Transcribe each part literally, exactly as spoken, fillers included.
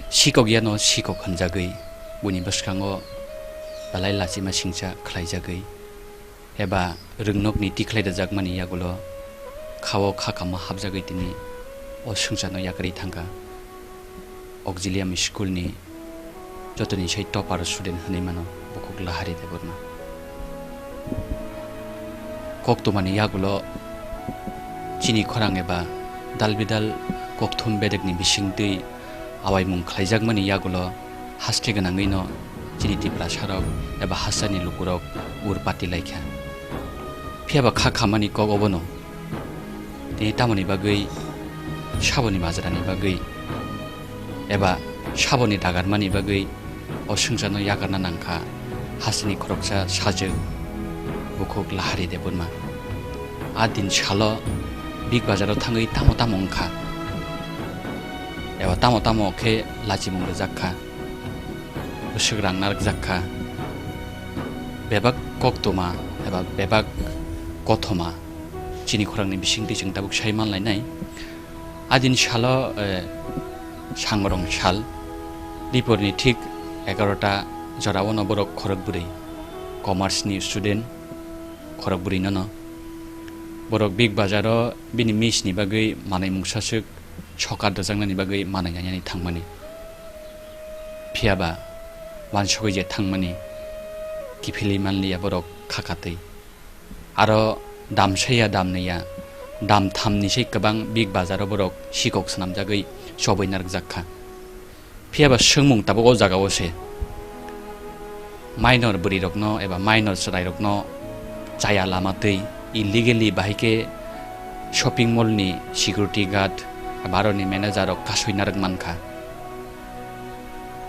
Sikok yano sikok hwnjagwi, buini bwskango belai lachima singcha khlaijagwi, eba rwngnokni tikhlai rwjakmani yagulo khao kha kama hapjagwi tini o swngcharno yakarwi thangkha. Auxilium school ni jotoni sai topper student hwnwi mano bukhuk Lahari Debbarma. Koktwmani yagulo chini khorang eba dal bidal kokthum bedekni bisingtwi awaimung khlaijakmani yagulo haste gwnangwino chini Tiprasarok eba hasteni lukurok ur pati laikha. Phiyaba kha khamani kok obono. Tini tamoni bagwi saboni majrani bagwi eba saboni dagarmani bagwi o swngcharno yakarna nangkha hasteni khoroksa sajwk bukhuk Lahari Debbarma. A din salo Big Bazar o thangwi tamo tamo wngkha eba tamo tamo khe lachimung rwjak kha, bwswk rang narwkjak kha, bebak koktwma eba bebak kothoma chini khorangni bisingtwi chwng tabuk sai manlainai. A din salo, eh, Sangrong sal, diporni thik egarota jorao no borok khorok bwrwi, commerce ni student khorok bwrwi no no. Borok Big Bazar o bini miss ni bagwi manwi mungsa swk sokar rwjaknani bagwi manwi nainani thangmani. Phiyaba wansugwi je thangmani kiphilwi manliya borok kha katwi. Aro damsaya damniya, dam thamni sei kwbang Big Bazar o borok sikok swnamjagwi chobwi narwkjak kha. Phiyaba swngmung tabuk o jaga o se. Minor bwrwi rokno eba minor chwrai rokno chaya lama twi illegally bahai khe shopping mall ni security guard eba aroni manager rok kasui narwk mankha.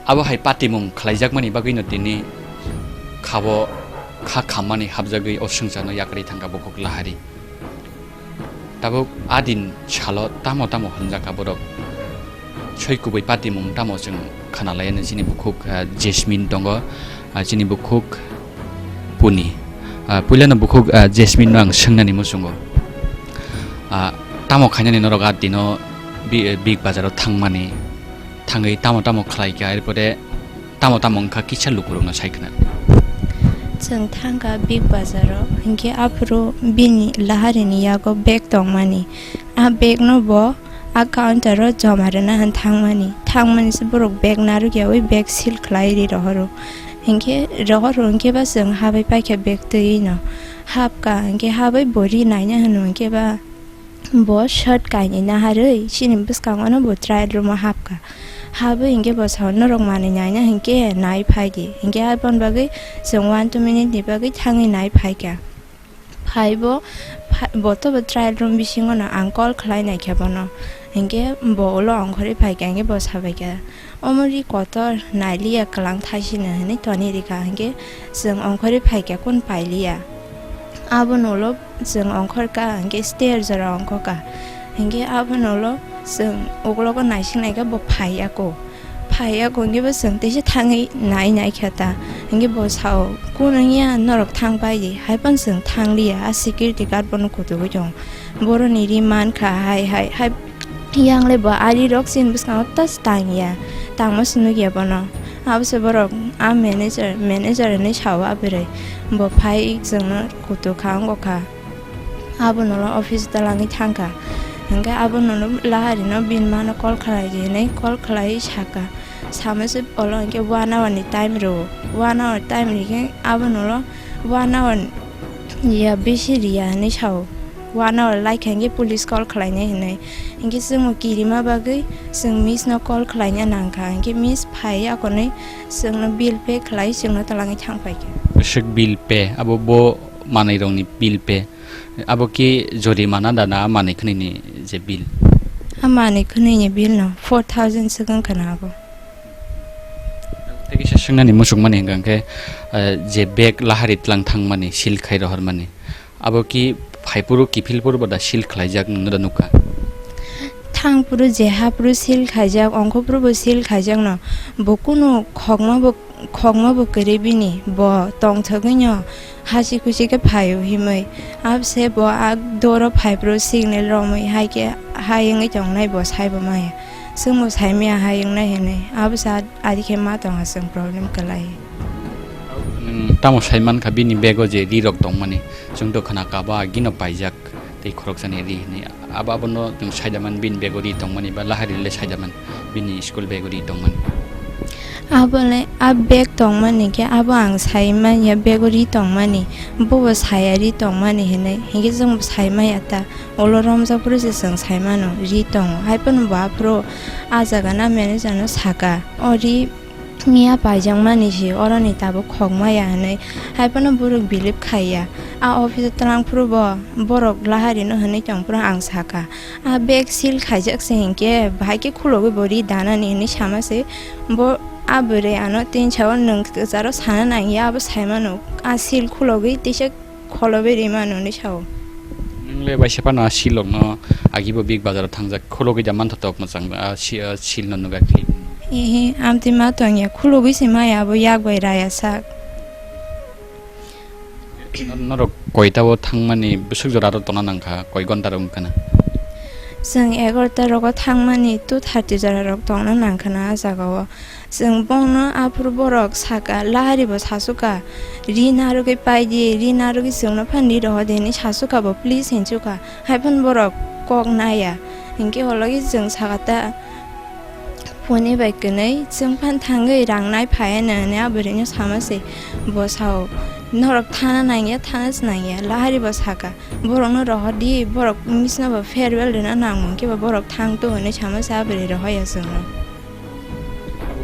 Abo hai patimung khlaijakmani bagwino tini khabo kha khammani hapjagwi o swngcharno yakarwi thangkha bukhuk Lahari. Tabuk adin salo tamo tamo hwnjakha borok. Soi kubui patimung tamo chwng khnalaiano chini bukhuk, ah, Jasmine tongo, ah, chini bukhuk Puni. Ah, puilano bukhuk, ah, Jasmine no ang swngnani muchungo. Ah, tamo khainani norok adino bi-, Big Bazar o thangmani, thangwi tamo tamo khlaikha, erpore tamo tamo wngkha kisa lukurokno sai khna. Chwng thangkha Big Bazar o, hinkhe aphuru bini Laharini yago bag tongmani. A bag no bo a counter o joma rwna han thangmani. Thangmani se borok bag narwkyaui bag seal khlai ri rohoro. Hinkhe rohoro hinkhe ba chwng habai paikha bag twiwi no. Hapkha hinkhe habai bo ri naina hwnwi hinkhe ba bo shirt kainwi naharwi chini bwskango no bo trial room o hapkha. Habwi hinkhe bo sao norok manwi naina hinkhe nai phaidi. Hinkhe aboni bagwi chwng one two minute ni bagwi thangwi nai phaikha. Phaibo, pha-, bo to bo trial room bisingo no ang call khlai naikha bono. Hinkhe bo ulo ongkhorwi phaikha hinkhe bo sabaikha, "Omo ri kotor nailiya kwlang thaisino," hinwi toni rikha. Hinkhe chwng ongkhorwi phaikha, kun pailiya. Abono ulo chwng ongkhorkha, hinkhe stair jora ongkhorkha. Hinkhe abono ulo chwng uklogo naisinglaikha, bo phaiya ko. Phaiya ko, hinkhe bo chwng teisa thangwi nai naikha ta. Hinkhe bo sao, "Kun wngya norok thang paidi?" Haiphano chwng thangliya, a security guard bono kutugwi tongo. Boroni ri mankha hai hai hai. Yang le bo ari rok chini bwskango tas tangya, tangma se nukya bono. Abo se borok a manager, manager hinwi sao a bwrwi. Bo phai chwngno kutuk kha, wngkha. Abono ulo office dalangwi thangkha. Hinkhe abono ulo Laharino bini mano call khlai di hinwi call khlaiwi sakha. Sama se ulo hinkhe one hour ni time rwo. One hour time rikhe abono ulo one hour ya bisi riya hinwi sao. One hour laikha hinkhe police call khlainai hinwi. Hinkhe chwngno kirima bagwi chwng miss no call khlaina nangkha. Hinkhe miss phai akonwi chwngno bill pay khlai chwngno twlangwi thangphaikha. Bwswk bill pay? Abo bo manwi rokni bill pay. Abo ki jorimana da na manwi khwnwini je bill? A manwi khwnwini bill no four thousand swk wngkha na abo. Tei kisa swngnani muchungmani hwnkha khe, eh, je bag Lahari tlang thangmani, seal khai rohormani, abo ki phaiphuru kiphilphuru ba da seal khlaijak nwng da nukha? Thangphuru je haphuru seal khaijak, ongkhorphuru bo seal khaijakno, bo kunu khokma bo, khokma bo kwrwi bini, bo tongthogwino hasi khusi khe phaio himwi. Abse bo a doro phaiphuru signal romwi hai khe hai wngwi tongnai bo saibo maya. Chwngbo saimaya hai wngnai hinwi. Abo sa adi khe ma tongha chwng problem kwlai. Nwng tamo saimankha bini bego je ri rok tongmani, chwngto khna kaba agino paijak tei khoroksani ri hinwi. Abo abono nwng saidaman bini bego ri tongmani ba lahari le saidaman bini school bego ri tongmani. Abole a bag tongmani khe abo ang sai manya bego ri tongmani, bobo saya ri tongmani hinwi, hinkhe chwngbo sai maya ta, ulo romjak phuru se chwng sai mano ri tongo, hai phano bo aphuru a jaga na manager no saka, o ri miya paijak mani se oroni tabuk khok maya hinwi, hai phano borok believe khaiya, a office o twlang phuru bo borok lahari no hinwi tong phuru ang saka. A bag seal khaijak se hinkhe, bahai khe khulogwi bo ri danani hinwi sama se. Bo a bwrwi ano tin sao, "Nwng kwcharo sana nangya, abo sai mano." A seal khulogwi tisa kholobwi ri mano hinwi sao. Nwng le bai se phano a seal rokno agi bo Big Bazar o thangjak khulogwi da manthotok mwchang, a si-, a seal no nugakhe. Ehe, amtwi ma tongya, khulogwi se maya abo yak bai raya sak. Nor-, norok koita o thangmani bwswk jora rok tongna nangkha, koi gonta rok wngkha na? Chwng egarota rogo thangmani two thirty jora rok tongna nangkha na a jaga o. Chwng bongno aphuru borok saka, lahari bo sasuka, ri narwgwi paidi, ri narwgwi chwngno phan ri rohor di hinwi sasuka bo, please hinsuka, hai phano borok kok naya. Hinkhe hologi chwng saka ta, Phone bai kwnwi chwng phan thangwi rang nai phaiya nw hwnwi a bwrwino sama se. Bo sao, "Norok thana nangya, thana se nangya," lahari bo saka. "Borokno rohor di, borok misna bo farewell rwna nangmung khe bo borok thang to," hwnwi sama se a bwrwi rohor ya chwngno.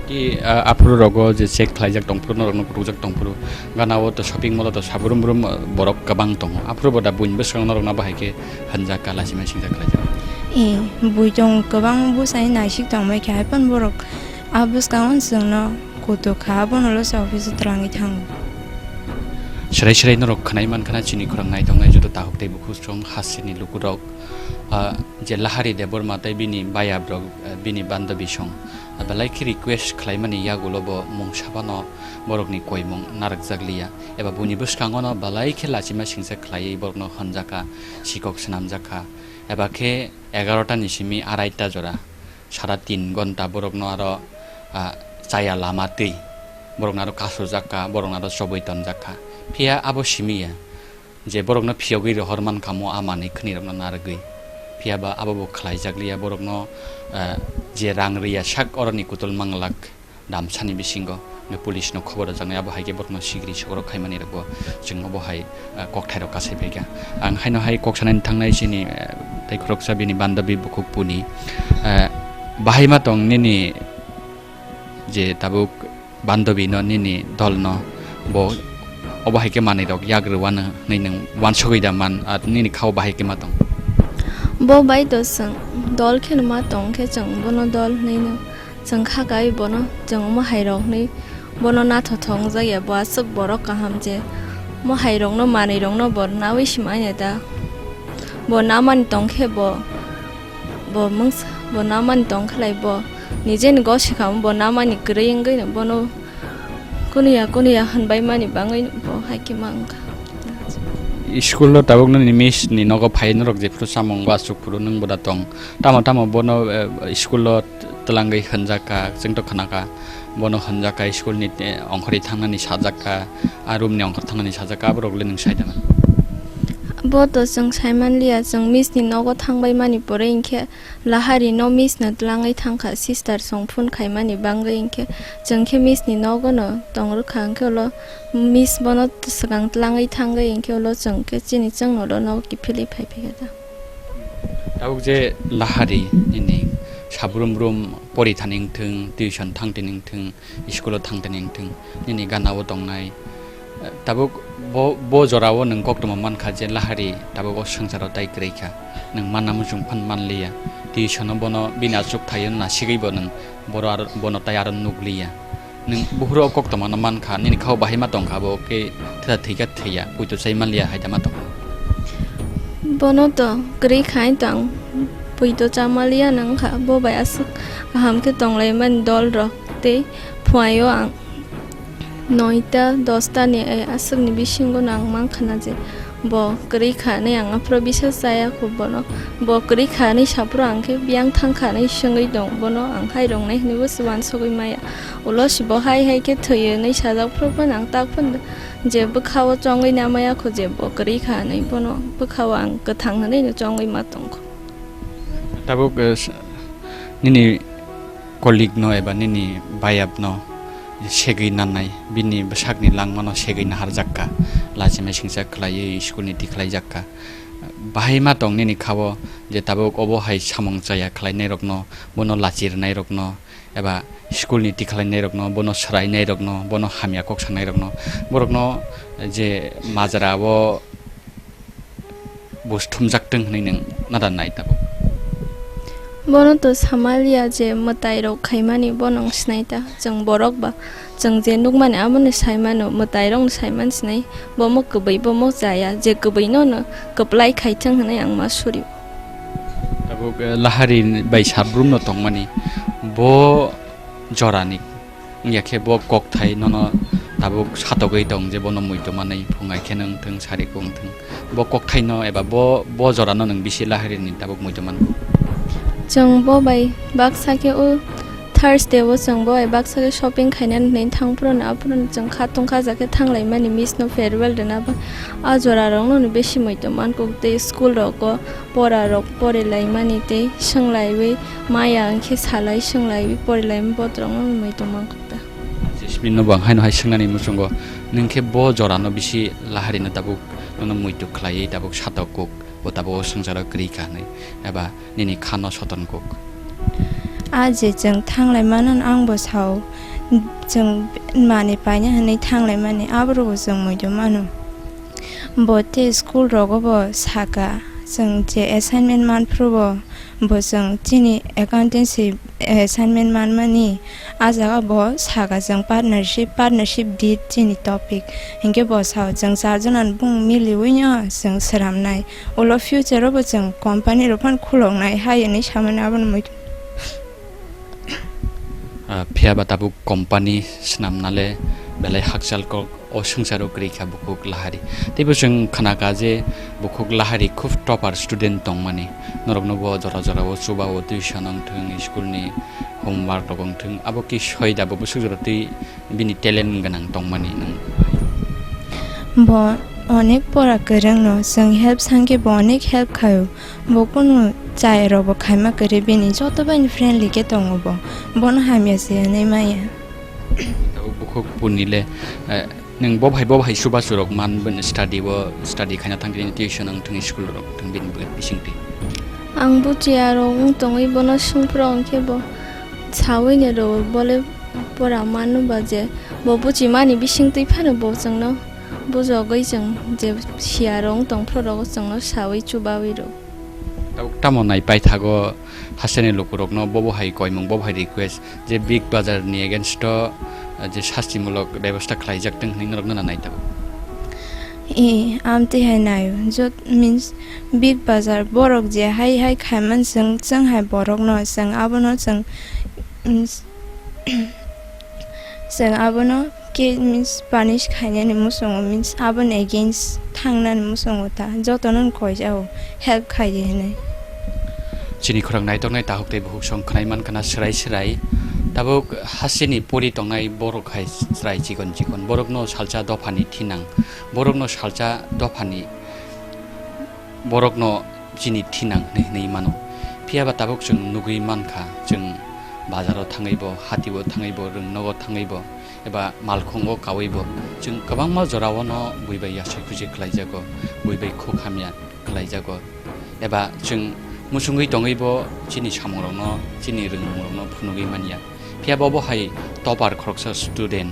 Ki, ah, aphuru rogo je check khlaijak tong phuru norokno kutukjak tong phuru gana o to shopping mall o to sabrum brum, ah, borok kwbang tongo. Aphuru bo da buini bwskango norokno bahai khe hwnjak ka, lachima singjak khlaijak. E, bui tong kwbang bwsai naisik tongbai khe, hai phano borok a bwskango chwngno kutuk kha, abono lo se office o twlangwi thango. Serai serai norok khwnai mankha na chini khorang nai tongnai joto takhuk tei bukhuk song hasteni lukurok, ah, je Lahari Debbarma tei bini bayabrok, ah, bini bandabi song, ah, belai khe request khlaimani yagulo bo mungsa phano borokni koimung narwkjak liya. Eba buini bwskango no belai khe lachima singsa khlaiwi borokno hwnjakha, sikok swnamjakha, eba khe egarota ni simi araita jora, sara tin gonta borokno aro, ah, chaya lama twi borokno aro kasujakha, borokno aro chobwi tonjakha. Phiya abo simi ya je borokno phiyogwi rohor mankha mo a manwi khwnirokno narwgwi. Phiya ba abo bo khlaijak liya borokno, ah, je rang riya sak oroni kutul manglak. Damsani bisingo police no khobor rwjaknai, abo hai khe borokno sigiri sokorok khaimani rokbo chwng obo hai, ah, kokthairok kasai phaikha. Ang haino hai kok sanani thangnai chini, ah, tei khoroksa bini bandabi bukhuk puni, ah, bahai ma tong nini je tabuk bandabi no nini dol no bo obo hai khe manwi rok yak rwano hwnwi nwng wansugwi da man, ah, nini khao bahai khe ma tong? Bo bai to chwng dol kheno ma tong khe chwng bono dol hwnwi no Chwng kha kai bono, chwng omo hai rok hwnwi bono nathothok wngjak ya, bo aswk borok kaham je omo hai rokno manwi rokno bo nawi se manya da. Bo namani tong khe bo, bo mungsa, bo namani tong khlai bo nijeni gosik ham bo namani kwrwi wngwi no bono Kuniya kuniya hwnbai mani bangwi bo hai khe ma wngkha. School o tabuk nini miss ni nogo phai norok jephuru samung o achuk phuru nwng boda tong. Tamo tamo bono, eh, school o twlangwi hwnjakha, chwngto khwnakha. Bono hwnjakha school ni, eh, ongkhorwi thangnani sajakha, a room ni ongkhor thangnani sajakha, aborok le nwng sai da man. Bo to chwng sai man liya, chwng miss ni nogo thangbai mani pore hinkhe Lahari no miss no twlangwi thangkha, sister song phone khaimani bangwi hinkhe chwng khe miss ni nogo no tong rwkha, hinkhe ulo miss bono swkang twlangwi thangwi hinkhe ulo chwng khe chini chwng no ulo nogo kiphilwi phai phaikha da. Tabuk je Lahari nini sabrum brum pori thani wngthung, tuition thang tini wngthung, school o thang tini wngthung, nini gana o tongnai, Tabuk bo, bo jorao nwng koktwma mankha je Lahari tabuk o swngcharo tai kwrwi kha. Nwng manna muchung phan manliya. Twi sono bono bini achuk thaio nasigwi bo nwng boro aro, bono tai aro nukliya. Nwng buphuru o koktwmano mankha, nini khao bahai ma tongkha, abo khe thwda thwikha thwiya, poito chai manliya hai da ma tongkha. Bono to kwrwi khai tong, poito cha manliya nang kha, bo bai aswk kaham khe tonglaimani dol rok tei phuaio ang. Noita, dosta ni, eh, aswkni bisingo no ang mankha na je Bo kwrwi kha hinwi ang aphuru bisas chaya kho bono. Bo kwrwi kha hinwi saphuru ang khe biyang thang kha hinwi swngwi tong bono, ang hai rwngnai hinwi bo se uansugwi maya. Ulo se bo hai hai khe thwi hinwi sajak phuru phano ang tak phano je bwkha o chongwi na maya kho je bo kwrwi kha hinwi, bono bwkha o ang kwthang hinwi no chongwi ma tong kho. Tabuk, eh, s-, nini colleague no eba nini bayap no segwi nanai, bini bwsakni langmano segwi naharjak kha, lachimai singcha khlaiwi school ni tikhlaijak kha. Bahai ma tong nini kha-o je tabuk obo hai samung chaya khlainai rokno, bono lachi rwnai rokno, eba school ni tikhlainai rokno, bono swrainai rokno, bono hamya kok sanai rokno, borokno je majra o buj thumjak tong hinwi nwng nada nai tabuk? Bono to samaliya je mwtai rok khaimani bono wng sinai ta. Chwng borok ba, chwng je nukmani abono sai mano, mwtai rokno sai man sinai. Bomo kwbwi, bomo chaya, je kwbwi no no kwplai khai thung hinwi ang ma suri. Tabuk, eh, lahari bai sabrum no tongmani, bo jorani wngya khe bo kokthai nono tabuk satogwi tong je bono muitu manwi phungai khe wng thung, sari kung thung. Bo kokthai no eba bo, bo jora no nwng bisi lahari ni tabuk muitu man. Chwng bo bai baksa khe o Thursday o chwng bo bai baksa khe shopping khaina hinwi thang phuru no, aphuru no chwng kha tong kha ja khe thang lai mani miss no farewell rwna ba. A jora rok no no bisi muitu man kuk tei school rok o pora rok pori lai mani tei swng laiwi maya wng khe salai swng laiwi pori lai mani botrok no muitu man kuk ta. Jasmine no bo ang haino hai swngnani muchungo, nwng khe bo jora no bisi lahari no tabuk nono muitu khlaiwi tabuk satok kuk, bo tabuk o swngcharo kwrwi kha hinwi, eba nini kha no soton kuk? A je chwng thang lai mano, ang bo sao, chwng mani paina hinwi thang lai mani, aborok bo chwng muitu mano. Bo tei school rogo bo saka, chwng je assignment man phuru bo, bo chwng chini accountancy assignment manmani, a jaga bo saka chwng partnership, partnership di chini topic. Hinkhe bo sao chwng charjona bung miliwi no chwng sramnai. Ulo future o bo chwng company rok phano khuloknai hai hinwi samani abono muitu. Ah, phiya ba tabuk company swnamna le belai hakchal kok o swngcharo kwrwi kha bukhuk lahari. Teibo chwng khna kha je bukhuk lahari khub topper student tongmani. Norokno bo jora jora o chuba o tuition wng thung, school ni homework rok wng thung, abo khe soi da bo bwswk jora twi bini talent gwnang tongmani nwng. Bo onek pora kwrwng no, chwng help sankhe bo onek help khaio. Bo kunu chaya rok bo khaima kwrwi, bini joto bai friendly khe tongo bo. Bono hamya se hwnwi maya. Tabuk bukhuk puni le, eh, nwng bo bhai, bo bhai chubachu rok man, bini study o, study khaina thang tini tuition wng thung, school rok thung bini bising twi. Ang buchiya rok wng tongwi bono swng phuru hwnkhe bo sawi ni rwo, bo le pora manu ba je bo buchi mani bising twi phano bo chwngno bujogwi chwng je siya rok wng tong phuru rok chwngno sawi chubawi rwo. Tabuk tamo nai paithago hasteni lukurokno bobo hai koimung, bobo hai request je Big Bazar ni against o, ah, je sastimulok bebosta khlaijak tong hinwi norokno na nai tabuk. E, amtwi hai naio, jot means Big Bazar borok je hai hai khaiman chwng, chwng hai borokno chwng abono chwng, mm, Chwng abono khe means punish khainani muchungo, means aboni against thangnani muchungo ta, jotono koi jao help khai di hinwi. Chini khorang naitoknai tahuk tei bukhuk song khwnai mankha na swrai swrai. Tabuk hasteni pori tongnai borok hai chwrai chikon chikon. Borokno salsa dophani thinang. Borokno salsa dophani borokno chini thinang hinwi hinwi mano. Phiya ba tabuk chwng nugwi mankha, chwng bazaro thangwi bo, hati o thangwi bo, rwng nogo thangwi bo, eba malkhungo kawi bo, chwng kwbangma jorao no bui bai yasai khusi khlaijago, bui bai khuk hamya khlaijago, eba chwng muchungwi tongwi bo chini samungrokno, chini rwngmungrokno phunugwi manya. Phiya bo, bo hai topper khoroksa student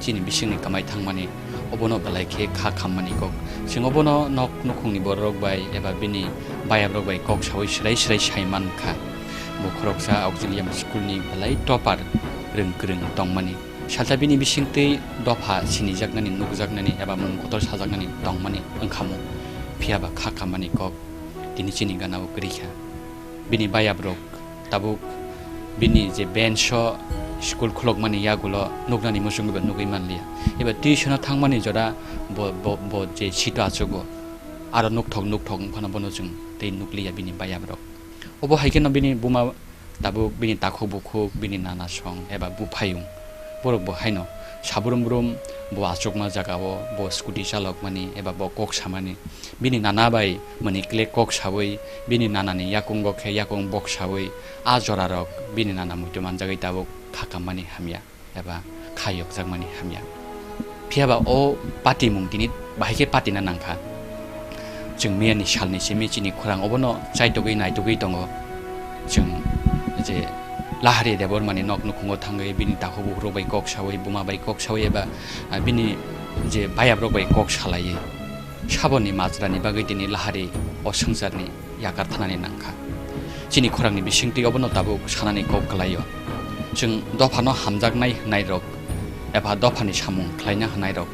chini bisingni kwmai thangmani, obono belai khe kha khammani kok. Chwng obono nok nukhungni bororok bai eba bini bayabrok bai kok saui swrai swrai sai man kha. Bo khoroksa auxiliary school ni belai topper rwng kwrwng tongmani. Salsa bini bisingtwi dopha sinijaknani, nukjaknani eba mung kotor sajaknani tongmani wngkhamu. Phiya ba kha khammani kok tini chini gana o kwrwi kha. Bini bayabrok tabuk bini je bench o school khulokmani yagulo nuknani muchungwi ba nugwi manliya. Eba tuition o thangmani jora bo, bo, bo je seat o achugo. aro nukthok nukthok wngphano bono chwng tei nukliya bini bayabrok. Obo hai kheno bini buma tabuk bini takhuk bukhuk, bini nana song eba buphayung, borok bo haino sabrum brum bo achukma jagao bo scooty chalokmani eba bo kok samani, bini nana bai mani kle kok saui, bini nanani yakungo khe yakung bok saui, a jorarok bini nana muitu manjagwi tabuk khakammani hamya eba kha yokjakmani hamya. Phiyaba o patimung tini bahai khe patina nangkha. Chwng miyani salni simi chini khorang obono chaitogwi naitogwi tongo. Chwng je Lahari Debbarmani nok nukhungo thangwi bini takhuk bukhuk bai kok saui, buma bai kok saui eba, ah, bini je bayabrok bai kok salaiwi. Saboni majrani bagwi tini Lahari o swngcharni yakar thanani nangkha. Chini khorangni bisingtwi obono tabuk sanani kok kwlaio. Chwng dophano hamjaknai hwnairok eba dophani samung khlaina hwnairok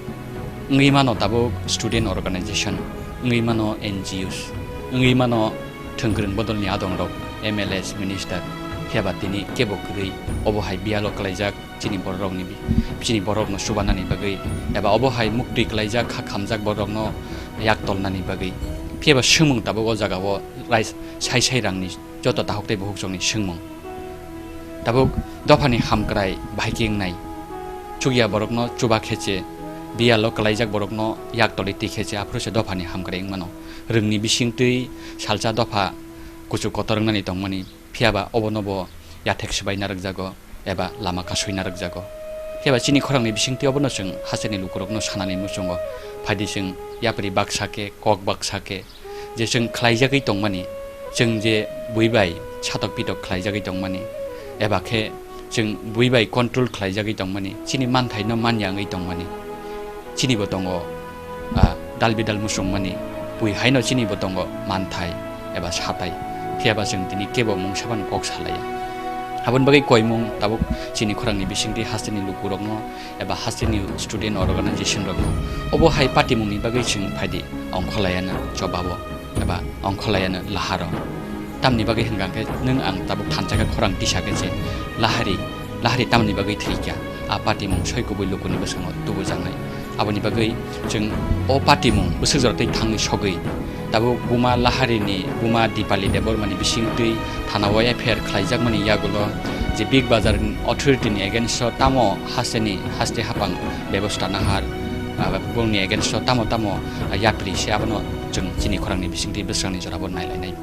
wngwi mano tabuk student organization, wngwi mano N G Os, wngwi mano thwngkwrwng bodolni adongrok, M L As, minister, phiyaba tini kebo kwrwi obo hai biyalo kwlaijak. Chini bororokni bi-, chini bororokno chubanani bagwi eba obo hai muktwi kwlaijak kha khamjak bororokno yak tolnani bagwi. Phiyaba swngmung tabuk o jagao rais-, sai sai rangni joto takhuk tei bukhukchokni swngmung. Tabuk dophani hamkrai bahai khe wngnai. Chukya borokno chuba khe che, biyalo kwlaijak borokno yak tolwi twi khe che, aphuru se dophani hamkrai wngmano. Rwngni bisingtwi salsa dopha kuchuk kotor wngnani tongmani. Phiyaba obono bo yathek swbai narwkjago eba lama kasui narwkjago. Phiyaba chini khorangni bisingtwi obono chwng hasteni lukurokno sanani muchungo. Phaidi chwng yapri baksa khe, kok baksa khe, je chwng khlaijagwi tongmani, chwng je bui bai satok pitok khlaijagwi tongmani, eba khe chwng bui bai control khlaijagwi tongmani, chini manthaino manya wngwi tongmani, chini bo tongo, ah, dal bidal muchungmani, bui haino chini bo tongo manthai eba satai. Phiyaba chwng tini kebo mungsa phano kok salaiya. Aboni bagwi koimung tabuk chini khorangni bisingtwi hasteni lukurokno eba hasteni student organization rokno obo hai patimungni bagwi chwng phaidi ongkholaiana chobabo eba ongkholaiana laharo. Tamni bagwi hwnkha khe nwng ang tabuk thansa khe khorang tisa khe se lahari, lahari tamni bagwi thwikha, a patimung soi kubui lukuni bwskango tubujaknai. Aboni bagwi chwng o patimung bwswk jora tei thangwi sogwi tabuk buma laharini, buma Dipali Debbarmani bisingtwi thanao F I R khlaijakmani yagulo je Big Bazar authority ni against o tamo hasteni haste hapang bebosta nahar, ah, bongni against o tamo tamo, ah, yapri se abono chwng chini khorangni bisingtwi bwskanni jorabo nailainai.